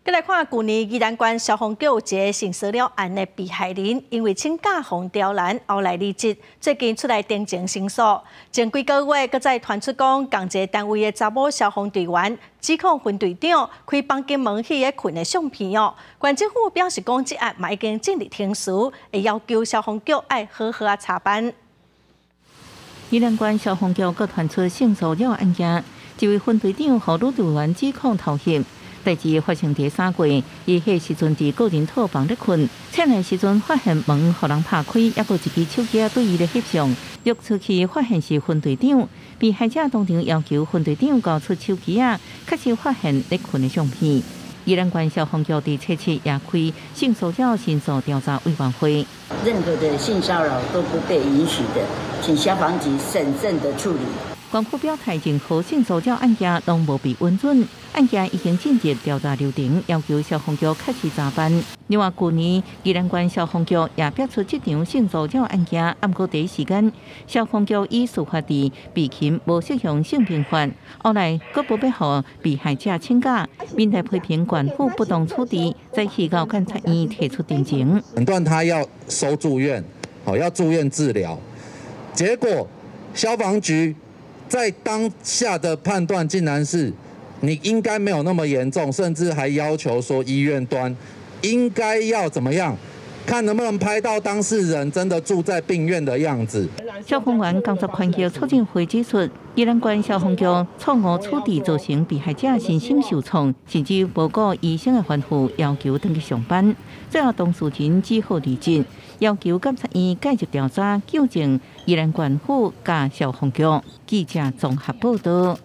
閣來看，舊年宜蘭縣消防局有一个性騷擾案的被害人，因為請假予刁難，後來離職，最近出來陳情申訴。前幾個月，閣再傳出講，仝一个單位的查某消防隊員指控分隊長開房間門彼个睏的相片哦。縣政府表示講，這案嘛已經進入程序，會要求消防局愛好好仔查辦。宜蘭縣消防局閣傳出性騷擾案件，一位分隊長予女隊員指控偷翕。代誌發生佇3月，伊彼時陣佇個人套房咧睏，醒來時陣發現門予人拍開，猶閣有一支手機對伊咧翕相，約出去發現是分隊長，被害者當場要求分隊長交出手機仔，確實發現咧睏的相片。宜蘭縣消防局佇初七也開性騷擾申訴調查委員會。任何的性騷擾都不被允許的，請消防局審慎的處理。縣府表態，任何性騷擾案件攏無被允准，案件已經進入調查流程，要求消防局確實查辦。另外，舊年宜蘭縣消防局也爆出這場性騷擾案件，毋過第一時間消防局以事發佇備勤無適用性平法，後來閣無欲予被害者請假，面對批評縣府不當處置，再去到檢察院提出陳情。診斷他要收住院，好要住院治療，結果消防局在當下的判斷竟然是你應該沒有那麼嚴重，甚至還要求說醫院端應該要怎麼樣，看能不能拍到當事人真的住在病院的樣子。消防員工作權益促進會指出，宜蘭縣消防局錯誤處置造成被害者身心受創，甚至無顧醫生的吩咐，要求轉去上班。最後當事人只好離職，要求檢察院介入調查，糾正宜蘭縣府佮消防局。記者綜合報道。